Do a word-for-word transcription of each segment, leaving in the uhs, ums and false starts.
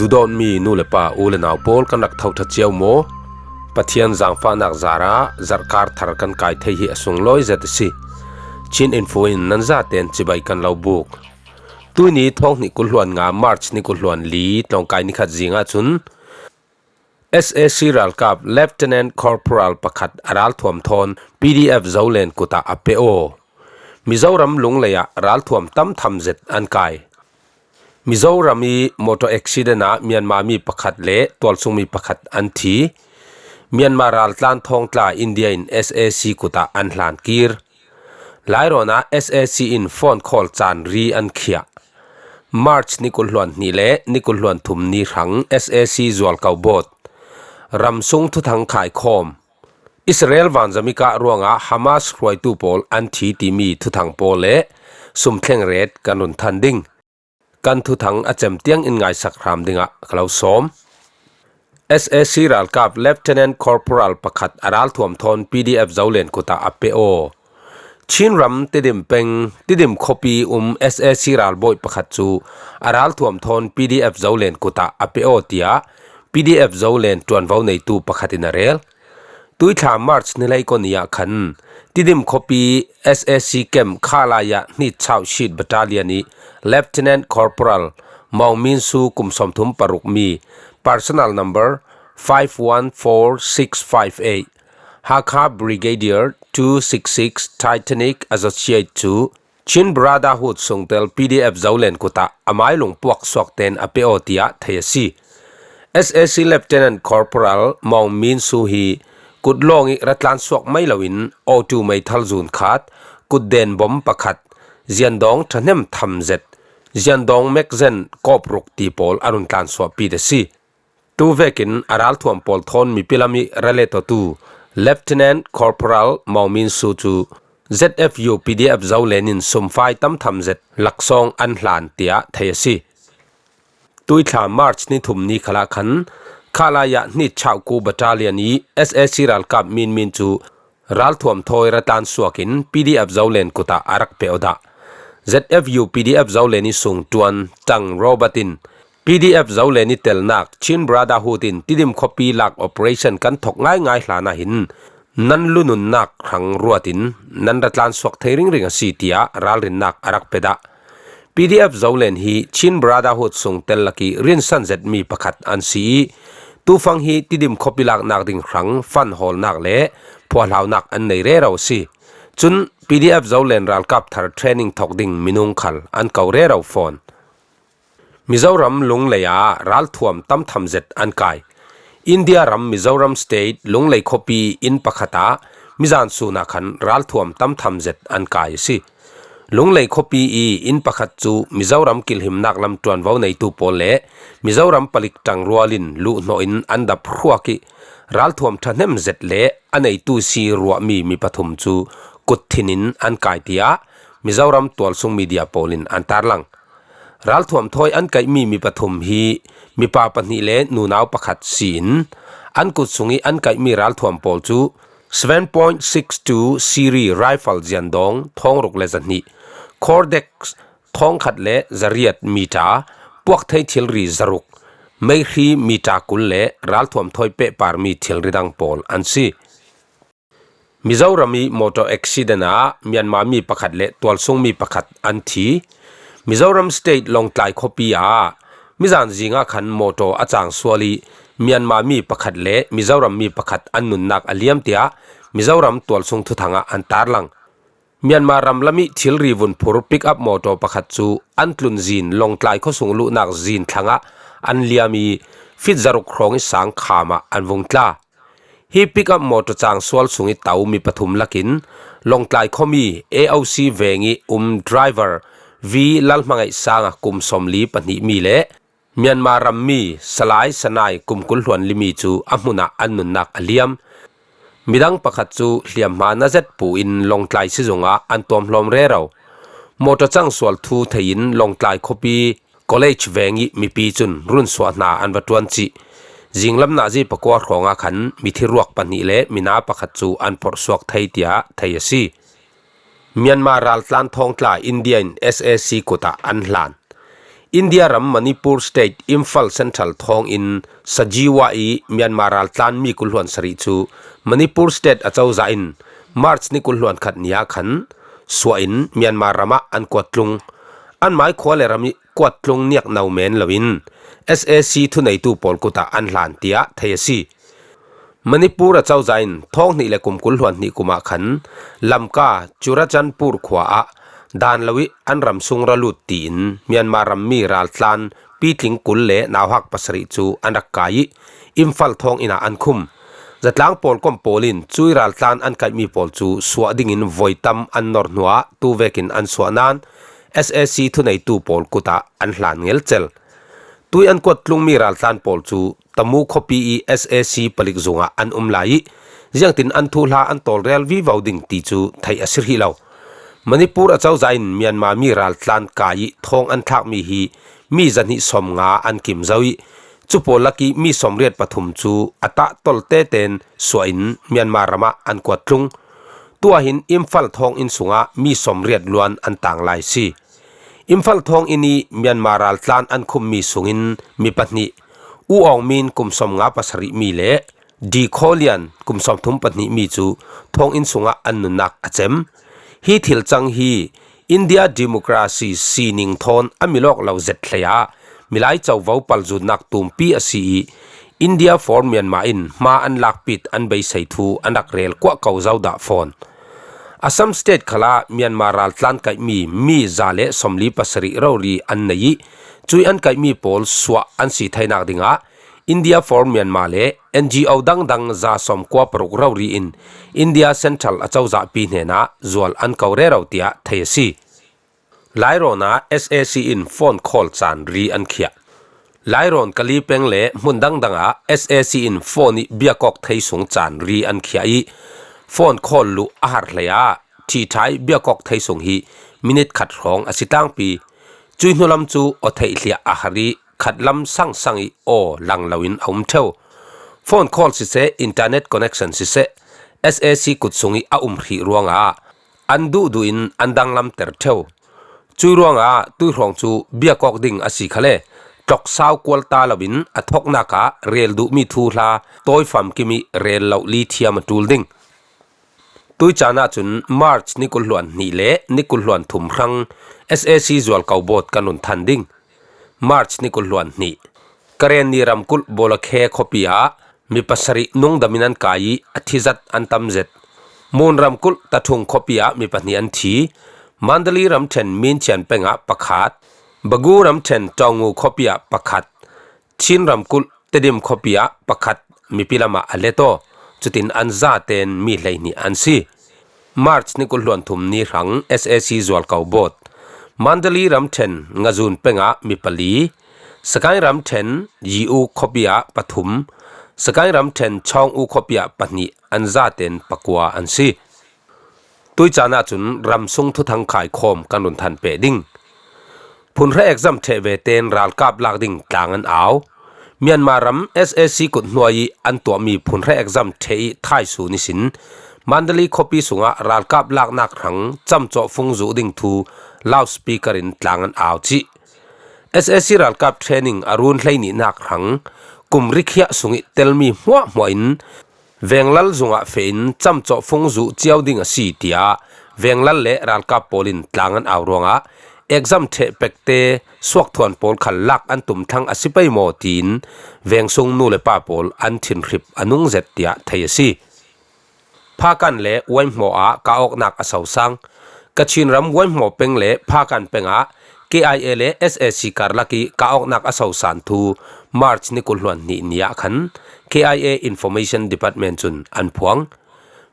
Duhdawtmi nu le pa, u le nau pawl, kan rak tho ṭha cio maw? Pathian zangfahnak zarah zarhkar thar kan kai thei hi a sunglawi zet a si. Chin Info in nan zaten cibai kan lo buk. Tuihni thawng hnih kul hluan nga, March ni kul hluan li, tlawngkai ni khat zing ahcun S A C ralkap Lieutenant Corporal pakhat a ralthuam thawn P D F Zolen kut ah a pe aw. Mizoram lunglei ah ralthuam tam tham zet an kai. Mizoram i motor accident ah Myanmar mi pakhat le tualsungmi pakhat an thi. Myanmar raltlan thawngtla India in S A C kut ah an hlan kir. Lairawn ah S A C in phone call caan ri an khiah. March ni kul hluan hnih le ni kul hluan thum ni hrang S A C zualko bawt, ramsung thuthang khaikhawm, Israel vanzamik ah ruangah Hamas hruaitu pawl an thi timi thuthang pawl le sumthleng ret kan run than ding. Kan thuthang a cem tiang in ngaisak hram dingah ka lo sawm. S A C ralkap Lieutenant Corporal pakhat a ralthuam thawn P D F Zolen kut ah a pe aw. Chin ram Tidim peng, Tidim khuapi um S A C ralbawi pakhat cu a ralthuam thawn P D F Zolen kut ah a pe aw, tiah P D F Zolen ṭuanvo neitu pakhat in a rel. Tuithla March ni hleikua ni ah khan Tidim khuapi S A C camp Khalaya hnitchau sheet battalion i Lieutenant Corporal Maung Min Su, kum sawmthum paruk mi, personal number five one four six five eight, Hakha Brigadier two six six Titanic Associate cu Chin Brotherhood sungtel P D F Zolen kut ah a mailung puak suak ten a pe aw, tiah thei a si. S A C Lieutenant Corporal Maung Min Su hi kut lawng i ra tlan suak mai loin, auto meithal zun khat, kut den bom pakhat, ziandawng ṭhahnem tham zet, ziandawng magazine kawp ruk ti pawl a run tlan suahpi a si. Tu vekin a ralthuam pawl thawn mipi lam i ra let awtu Lieutenant Corporal Maung Min Su cu Z F U P D F Zolen in sumfai tam tham zet laksawng an hlan, tiah thei a si. Tuithla March ni thum ni khalah khan Khalaya hnitchau ku battalion i S A C ralkap Min Min cu ralthuam thawi ra tlan suak in P D F Zolen kut ah a rak pe aw dah. Z F U P D F Zolen i sungṭuan Tang Robert in P D F Zolen i telnak Chin Brotherhood in Tidim khuapi lak operation kan thawk ngaingai hlan ah hin nan lununnak hrang ruat in nan ra tlan suak thei ringring a si, tiah ralrinnak a rak pe dah. P D F Zolen hi Chin Brotherhood sungtel lak i rinsan zetmi pakhat an si i, tufang hi Tidim khuapi laknak ding hrang fan hawlnak le phuahlaunak an nei rero a si. Cun P D F Zolen ralkap thar training thawk ding minung khal an ko rero fawn. Mizoram lunglei ah ralthuam tam tham zet an kai. India ram Mizoram State Lunglei khuapi inn pakhat ah mizan sun ah khan ralthuam tam tham zet an kai a si. Lunglei khuapi i inn pakhat cu Mizoram kilhimnak lam ṭuanvo neitu pawl le Mizoram palik ṭangrual in luhhnawh in an dap hruak i, ralthuam ṭhahnem zet le a neitu si ruahmi mi pathum cu kut thin in an kai, tiah Mizoram tualsung media pawl in an tarlang. Ralthuam thawi an kaihmi mi pathum hi mipa pahnih le nunau pakhat si in, an kut sung i an kaihmi ralthuam pawl cu seven point six two series rifle ziandawng thawng ruk le zahnih, Cordex thawng khat le zariat meter, puakthei thilri zaruk, meihri meter kul le ralthuam thawi pehparmi thilri dang pawl an si. Mizoram i motor accident ah Myanmar mi pakhat le tualsung mi pakhat an thi. Mizoram State Lawngtlai khuapi ah mizan zing ah khan motor a cang sual i Myanmar mi pakhat le Mizoram mi pakhat an nunnak a liam, tiah Mizoram tualsung thuthang ah an tarlang. Myanmar ram lam i thilri vun phur pick-up motor pakhat cu an tlun zin Lawngtlai khuasung luhnak zin thlang ah an liam i, fit zaruk hrawng i sang kham ah an vung tla. Hi pick-up motor cang sual sung i to mi pathum lakin Lawngtlai khuami A O C veng i um driver V Lalhmangaih Sang a kum sawmli pahnihmi le Myanmar rammi Salai Sanai kum kul hluan limi cu a hmun ah an nunnak a liam. Midang pakhat cu hliamhma na zet pu in Lawngtlai sizung ah an tuamhlawm rero. Motor cang sual thu thei in Lawngtlai khuapi College veng i mipi cun runsuah hna an va ṭuan cih. Zinglam nazi pakua hrawng ah khan mithi ruak pahnih le mina pakhat cu an phorhsuak thei, tiah thei a si. Myanmar raltlan thawngtla India in S A C kut ah an hlan. India ram Manipur State Imphal Central thawnginn Sajiwa i Myanmar raltlan mi kul hluan sarih cu Manipur State acozah in March ni kul hluan khat ni ah khan suah in Myanmar ram ah an kuat tlung. Anmai khua le ram i kuat tlung niak no men loin S A C thuneitu pawl kut ah an hlan tiah thei a si. Manipur acozah in thawng hnih le kum kul hluan hnih kum ah khan Lamka Churachandpur khua ah dan lo i an ram sung ra lut tiin Myanmar ram mi raltlan pitling kul le nauhak pasarih cu an rak kai i Imphal thawnginn ah an khum. Zatlang pawlkom pawl in cui raltlan an kaihmi pawl cu suah dingin voi tam an nor hnuah tu vekin an suah nain S A C thuneitu pawl kut ah an hlan ngelcel. Tui an kuat tlungmi raltlan pawl cu Tamu khuapi i S A C palik zungah an um lai i ziangtin an thuhla an tawlrel vivo ding ti cu theih a si hrih lo. Manipur acozah in Myanmar mi raltlan kai i thawng an thlakmi hi mi zahnih sawmnga an kim zo i cu pawl lak i mi sawmriat pathum cu a tah toltete in suah in Myanmar ram ah an kuat tlung. Tuah hin Imphal thawnginn sungah mi sawmriat luan an tang lai si. Imphal thawnginn i Myanmar raltlan an khummi sungin mi pahnih, U Aung Min kum sawmnga pasarih mi le D Khaw Lian kum sawmthum pahnih mi cu thawnginn sungah an nunnak a cem. Hi thil cang hi India democracy sining thawn a milawk lo zet hlei ah milai covo palzutnak tumpi a si i India for Myanmar in hma an lakpit an beisei thu an rak rel kuah ko zo dah fawn. Assam State khalah Myanmar raltlan kaihmi mi za le sawmli pasarih rori an nei i cui an kaihmi pawl suah an si theinak dingah India for Myanmar le N G O dangdang za sawmkua paruk rori in India Central acozahpi hnenah zual an ko rero tiah thei a si. Lairawn ah S A C in phone call caan ri an khiah. Lairawn Kali peng le hmun dangdang ah S A C in phone i biakawk thei sung caan ri an khiah i phone call luh a har hlei ah ṭhiṭhai biakawk thei sung hi minit khat hrawng a si tlangpi. Cui hnulam cu aw theih hliah a har i khatlam sangsang i aw lang loin a um ṭheu. Phone call siseh, internet connection siseh, S A C kut sung i a um hrih ruangah an duhduh in an danglamter ṭheu. Cui ruangah tuihrawng cu biakawk ding a si khale tloksau kualta loin a thoknak ah rel duhmi thuhla tawi famkim i rel loh lithiam a ṭul ding. Tui caan ahcun March ni kul hluan hnih le ni kul hluan thum hrang S A C zualko bawt kan run than ding. March ni kul hluan hnih. Karenni ramkulh Bawlakhe khuapi ah mi pasarih nungdam in an kai i a thi zat an tam zet. Mun ramkulh Tathung khuapi ah mi pahnih an thi. Mandali ramṭhen Minchian peng ah pakhat, Bagu ramṭhen Tawngu khuapi ah pakhat, Chin ramkulh Tedim khuapi ah pakhat mipi lamah a let aw. Cutin an zaten mi hleihnih an si. March ni kul hluan thum ni hrang S A C zualko bawt. Mandali ramṭhen Ngazun peng ah mi pali, Sagaing ramṭhen Yiu khuapi ah pathum, Sagaing ramṭhen Chawngu khuapi ah pahnih an zaten pakua an si. Tui caan ahcun ramsung thuthang khaikhawm kan run than peh ding. Phunhra exam ṭheh ve tein ralkap lak ding tlang an au. Myanmar ram S A C kut hnuai i an tuahmi phunhra exam ṭheh i thaisun ihsin Mandalay khuapi sungah ralkap laknak hrang camcawh fung zuh ding thu loudspeaker in tlang an au cih. S A C ralkap training a run hleihnihnak hrang kum rikhiah sung i telmi hmuahhmuah in venglal zungah feh in camcawh fung zuh cio ding a si, tiah venglal le ralkap pawl in tlang an au ruangah exam ṭheh pekte suakthuan pawl khal lak an tum thlang a si pei maw tiin vengsung nu le pa pawl an thinhrip a nung zet tiah thei a si. Phakan le Waihmawh ah kah awknak a sosang. Kachin ram Waihmawh peng le Phakan peng ah K I A le S A C karlak i kah awknak a sosan thu March ni kul hluan hnih ni ah khan K I A Information Department cun an phuang.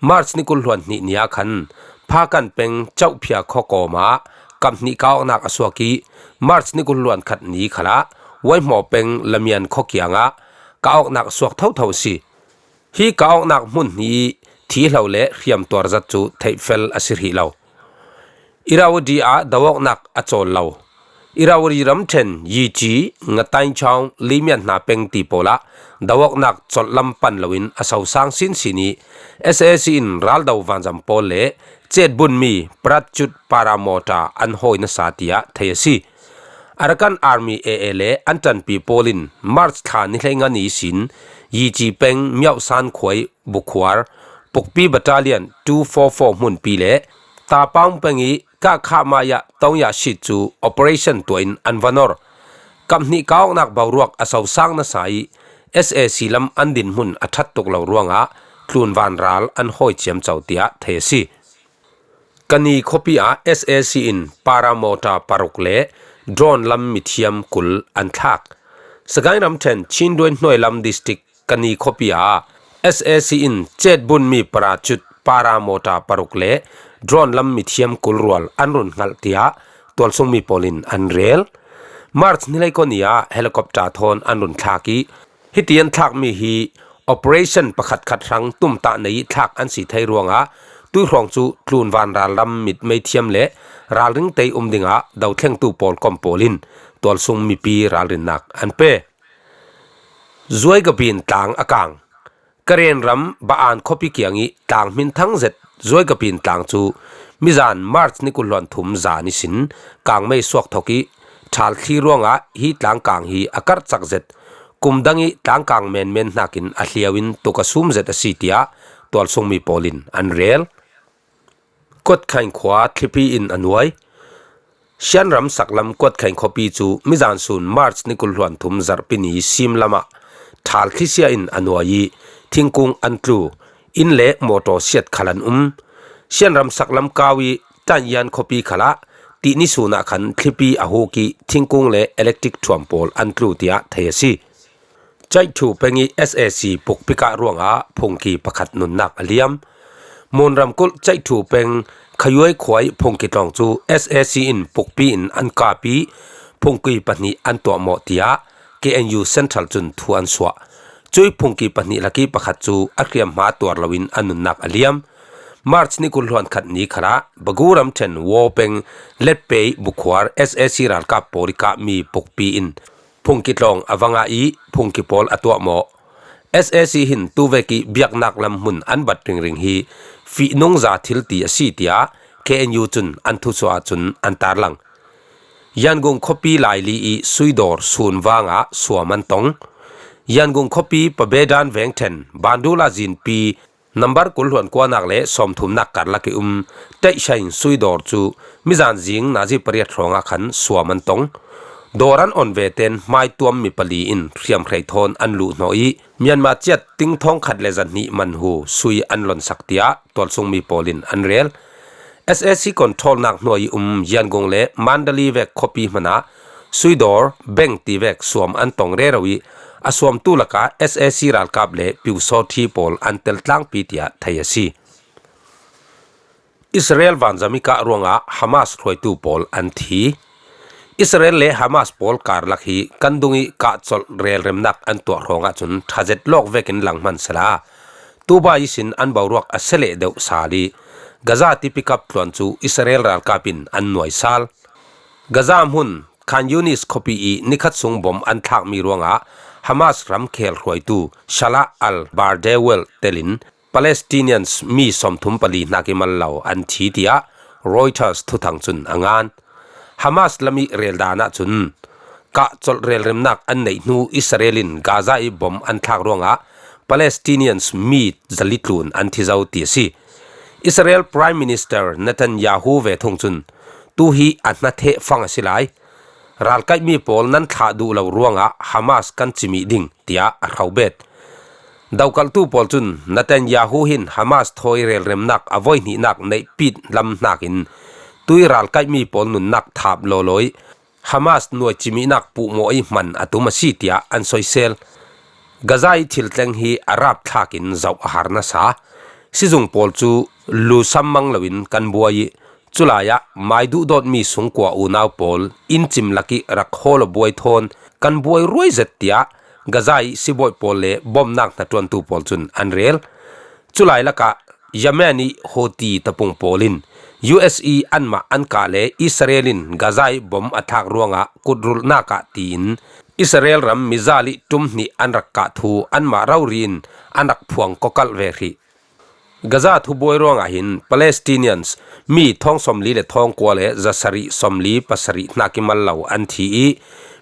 March ni kul hluan hnih ni ah khan Phakan peng Chauhphia khuakawm ah kap hnih kah awknak a suak i March ni kul hluan khat ni khalah Waihmawh peng Lamian khuakiang ah kah awknak a suak thotho a si. Hi kah awknak hmun hnih i thihlo le hriamtuar zat cu theihfel a si hrih lo. Irrawaddy ah do awknak a cawl lo. Irrawaddy ramṭhen Yici, Ngatainchawng, Limian hna peng ti pawl ah do awknak colh lam pan loin a sosang sinsin i S A C in raldo vanzam pawl le cetbunmi Prachut Paramota an hawi nasa tiah thei a si. Arakan Army A A le an ṭanpi pawl in March thla ni hleinga ni sin Yici peng Myaosan khuai bukhuar Pukpi Battalion two four four hmunpi le Tapaung peng i Kakha Maya Tongya Shit cu operation tuah in an va nor. Kap hnih kawknak boruak a sosang nasa i S A C lam an dinhmun a ṭhat tuk lo ruangah tlunvan ral an hawi ciamco tiah thei a si. Kani khuapi ah S A C in paramortar paruk le drone lam mithiam kul an thlak. Sagaing ramṭhen Chindwin hnuai lam district Kani khuapi ah S A C in cetbunmi parachute paramortar paruk le drone lam mithiam kul rual an run hngalh tiah tualsungmi pawl in an rel. March ni hleikua ni ah helicopter thawn an run thlak i, hiti an thlakmi hi operation pakhatkhat hrang tumtah nei i thlak an si thei ruangah tuihrawng cu tlunvan ralram mitmei thiam le ralring tei um dingah dothlengtu pawl kom pawl in tualsung mipi ralrinnak an pe. Zuaigabin tlang a kang. Karen ram Ba-an khuapi kiang i tlang hminthang zet Zuaigabin tlang cu mizan March ni kul hluan thum zan ihsin kangmei suak thok i ṭhal thli ruangah hi tlang kang hi a karh cak zet. Kum dang i tlang kang menmen hnakin a hliau in tuk a sum zet a si tiah tualsungmi pawl in an rel. Kuatkhain khua thlipi in a nuai. Shan ram saklam Kuatkhain khuapi cu mizan sun March ni kul hluan thum zarhpi ni sim lamah ṭhal thlisia in a nuai i thingkung an tlu, inn le mawṭaw siat khal an um. Shan ram saklam kau i Tanyan khuapi khalah tihni sun ah khan thlipi a huk i thingkung le electric ṭhuam pawl an tlu tiah thei a si. Caithu peng i S A C pukpi kah ruangah phungki pakhat nunnak a liam. Mun ramkulh Caithu peng Khayuai khuai phungki tlawng cu S A C in pukpi in an kap i phungki pahnih an tuahmawh tiah K N U Central cun thu an suah. Cui phungki pahnih lak i pakhat cu a hriamhma tuar loin a nunnak a liam. March ni kul hluan khat ni khalah Bagu ramṭhen Waw peng Letpei bukhuar S A C ralkap pawl i kapmi pukpi in phungki tlawng a va ngah i phungki pawl a tuahmawh. S A C hin tuvek i biaknak lam hmun an bat ringring hi fihnung za thil ti a si tiah K N U cun an thusuah ahcun an tarlang. Yangon khuapi laili i Suidawr sunvang ah suam an tong. Yangon khuapi Pabedan vengṭhen Bandula zinpi nambar kul hluan kuanak le sawmthumnak karlak i um Taishain Suidawr cu mizan zing nazi pariat hrawngah khan suam an tong. Dawr an on veten hmaituam mi pali in hriamhrei thawn an luhhnawh i Myanmar ciat ting thawngkhat le zahnih manhu sui an lonsak tiah tualsungmi pawl in an rel. S A C controlnak hnuai i um Yangon le Mandalay vek khuapi hmanah Suidawr, Beng tivek suam an tong rero i a suamtu lakah S A C ralkap le Pyusawṭhi pawl an tel tlangpi tiah thei a si. Israel vanzam i kah ruangah Hamas hruaitu pawl an thi. Israel le Hamas pawl karlak hi kan dung i kahcolh relremnak an tuah hrawngah cun ṭhazet lawk vekin lang hman sela tuba ihsin an boruak a seleh deuh sal i Gaza tipikap tluan cu Israel ralkap in an nuai sal. Gaza hmun Khan Yunis khuapi i nikhat sung bom an thlakmi ruangah Hamas ramkhel hruaitu Salah al-Bardewel telin Palestinians mi sawmthum pali hnak i mal lo an thi tiah Reuters thuthang cun a ngan. Hamas lam i rel dan ahcun kahcolh relremnak an neih hnu Israel in Gaza i bom an thlak ruangah Palestinians mi zali tlun an thi zo ti a si. Israel Prime Minister Netanyahu ve thung cun tu hi a hnatheh fang a si lai. Ralkaihmi pawl nan thlah duh lo ruangah Hamas kan cimih ding tiah a hrobet. Dokaltu pawl cun Netanyahu hin Hamas thawi relremnak a voihnihnak neihpit lam hnakin tui ralkaihmi pawl nunnak thap lawlaw i Hamas nuai cimihnak puhmawh i hman a tum a si tiah an soisel. Gaza i thiltleng hi a rapthlak in zoh a har nasa. Sizung pawl cu lu sammang loin kan buai i culai ah mai duhdawtmi sungkua unau pawl inn cim lak i rak hawl a buai thawn kan buai ruai zet tiah Gaza i sibawi pawl le bomnak hnaṭuantu pawl cun an rel. Culai lakah Yemen i Houthi tapung pawl in U S i anmah an kah le Israel in Gaza i bom a thlak ruangah kutrulhnak ah tiin Israel ram mizal i ṭum hnih an rak kah thu anmah rori in an rak phuang kawkalh ve hrih. Gaza thubuai ruangah hin Palestinians mi thawng sawmli le thawng kua le zasarih sawmli pasarih hnak i mal lo an thi i,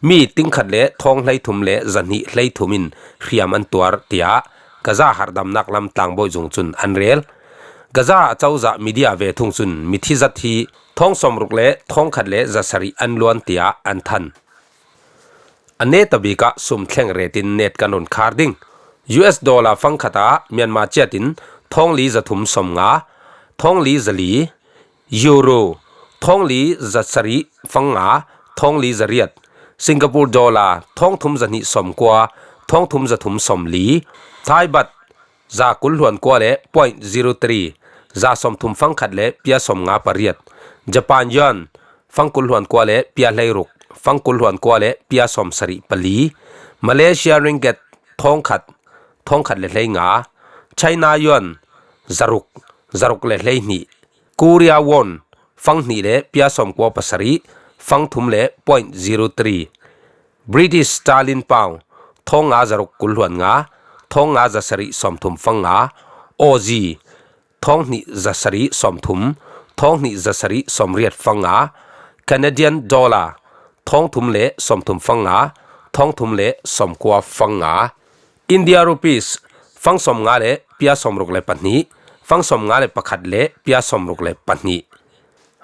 mi tingkhat le thawng hleithum le zahnih hleithum in hriam an tuar, tiah Gaza harhdamnak lam tlangbawi zung cun an rel. Gaza a cozah media ve thung cun mithi zat hi thawng sawmruk le thawngkhat le zasarih an luan, tiah an than. A netabik ah sum thleng ret in net kan run khar ding. U S dollar fangkhat ah Myanmar ciat in thawngli zathum sawmnga, thawngli zali, Euro, thawngli zasarih fanga, thawngli zariat, Singapore dollar, thawngthum zahnih sawmkua, thawngthum zathum sawmli, Thai baht, za kul hluan kua le point zero three, za sawmthum fangkhat le pia sawmnga pariat, Japan yuan, fang kul hluan kua le pia hleiruk, fang kul hluan kua le pia sawmsarih pali, Malaysia ringgit, thawngkhat, thawngkhat le hleinga, China yuan, zaruk, zaruk le hleihnih, Korea won, fang hnih le pia sawmkua pasarih, fang thum le point zero three, British sterling pound, thawng nga zaruk kul hluan nga, thawng nga zasarih sawmthum fanga, Aussie, thawng hnih zasarih sawmthum, thawng hnih zasarih sawmriat fanga, Canadian dollar, thawng thum le sawmthum fanga, thawng thum le sawmkua fanga, India rupees, fang sawmnga le pia sawmruk le pahnih, fang sawmnga le pakhat le pia sawmruk le pahnih.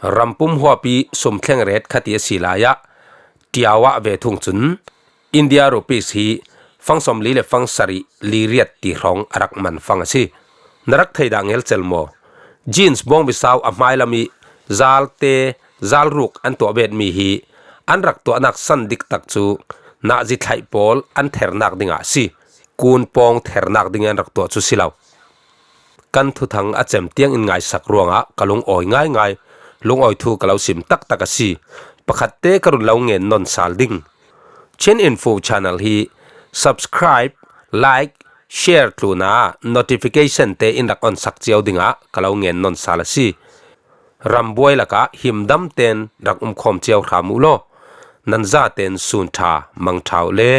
Rampum huapi sum thleng ret khati a si lai ah, tiau ah ve thung cun India rupees hi fang sawmli le fang sarih li riat ti hrawng a rak man fang a si. Na rak thei dah ngelcel maw? Jeans bawngbi sau a hmailam i zalte, zalruk an tuah betmi hi an rak tuahnak san diktak cu nazi thlaih pawl an thernak dingah a si. Kun pawng thernak ding an rak tuah cu si lo. Kan thuthang a cem tiang in ngaisak ruangah ka lungawi ngaingai, lungawi thu ka lo sim taktak a si. Pakhatte ka run lo ngen nawn sal ding. Chin Info Channel hi subscribe, like, share tlunah notification te in rak onsak cio dingah ka lo ngen nawn sal a si. Rambuai lakah himdam ten rak umkhawm cio hram uh law, nan zaten sun ṭha mang ṭha uh le.